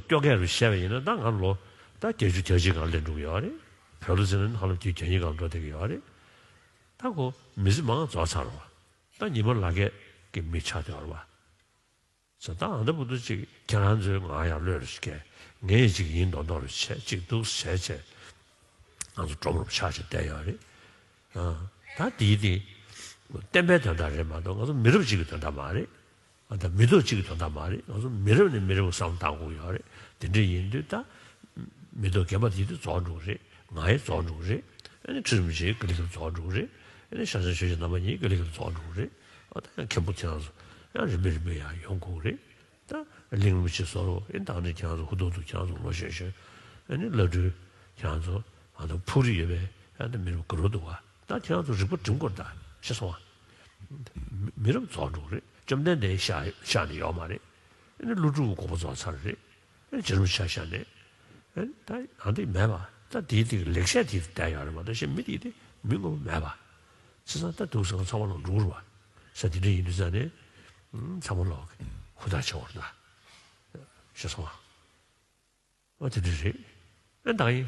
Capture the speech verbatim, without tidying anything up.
སྐྱོ་སྐད་རུ་བཤད་པ་ཡིན་ན་ད་ང་ལོ་ད་བརྒྱད་ཅུ་གྱ་གཅིག་སྒང་སླེབས་འགྲོ་གི་ཡོད་རེད། བོད་ལ་ཟེར་ན་ཧ་ལམ་དུས་གྱ་གཉིས་སྒང་འགྲོ་བསྡད་ཀྱི་ཡོད་རེད། ད་ཁོ་མི་ཚེ་མང་རྫོགས་ཚར་བ། ད་ཉི་མ་ལ་སྐད་ཀྱི་མི་ཆགས་བསྡད་ཡོད་རེད་བ། ཟེར། ད་ཨ་འདྲ་བུ་དུ་ཅིག་ཁྱེད་རང་ཚོས་ང་ཡར་གློད་རུ་བྱེད། ངས་ཅིག་ཡིན་མདོག་མདོག་རུ་བྱས། ཅིག་འདུག་བྱས་བྱས། ང་ཚོ་གྲོགས་རུ་ཆགས་བྱས་བསྡད་ཡོད་རེད། ཨ། ད་འདིའི་དེ་བསྟན་པའི་དོན་དག་རེད་མ་གཏོགས་ང་ཚོ་མི་རབས་གཅིག་གི་དོན་དག་མ་རེད། ཨ། ད་མི་ཐོག་གཅིག་གི་དོན་དག་མ་རེད། ང་ཚོ་མི་རབས་ནས་མི་རབས་བསམ་བཏང་དགོས་ཡོད་རེད། དེ་འདྲ་ཡིན་དུས་ད། མི་ཐོག་རྒན་པ་དེ་དུས་རྫོགས་འགྲོ་གི་རེད། ང་ཡང་རྫོགས་འགྲོ་གི་རེད། ཨ་ནི་ཁྲི་རིན་པོ་ཆེའི་དཀའ་ལས་ཁག་རྫོགས་འགྲོ་གི་རེད། ཨ་ནི་ཤཱཀྱ་ཆོས་རྗེ་རྣམ་པ་གཉིས་དཀའ་ལས་ཁག་རྫོགས་འགྲོ་གི་རེད། ཨ། ད་ཡང་མཁན་པོ་ཁྱེད་རང་ཚོ་ཡང་རིམ་པས་རིམ་པས་ཡང་ཡོང་དགོས་ཀྱི་རེད། ད་གླིང་རིན་པོ་ཆེ་ཟོར་རོ། ཨེ། ད་ནི་ཁྱེད་རང་ཚོ་ཧུར་ཐུག་ཐུག་ཁྱེད་རང་ཚོ་ལོ་གཞོན་གཞོན། ཨ་ནི་བླ་སྤྲུལ་ཁྱེད་རང་ཚོ་ཨ་ནི་ཕུགས་རེ་ཡོད་པའི་ཡང་ད་མི་རབས་དགུ་རུ་འདུག་བ། ད་ཁྱེད་རང་ཚོ་རིག་པ་སྒྲིམ་དགོས་རེད། ད་ཤེས་སོང་བ། མི་མི་རབས་རྫོགས་འགྲོ་གི་རེད། བཅོམ་ལྡན་འདས་ཤག་ཤག་ནི་ཡོད་མ་རེད། ཨ་ནི་ཀླུ་སྒྲུབ་དགོངས་པ་རྫོགས་ཚར་རེད། ཨ་ནི་རྗེ་རིན་པོ་ཆེ་ཤག་ནས། ཨ་ནི་ད་ཨ་འདི་མེད་པ། ད་དེའི་དེ་ལེགས་བཤད་དེ་བསྡད་ཡོད་རེད་མ་གཏོགས་གཞན་མི་དེ་དེ་མི་ངོ་མ་མེད་པ། བྱས་ཙང་ད་འདུག་སེ་ང་ཚང་མ་ལ་འགྲོ་རུ་བ། ས་དེ་འདྲ་ཡིན་དུས་ཙང་ནས། ཨ། ཚང་མ་ལོག་གི་ཧུར་ཐག་བྱེད་དགོས་རེད་ད། ཤེས་སོང་བ། ཨ། དེ་འདྲ་རེད། ཨ། ད་ཡིན།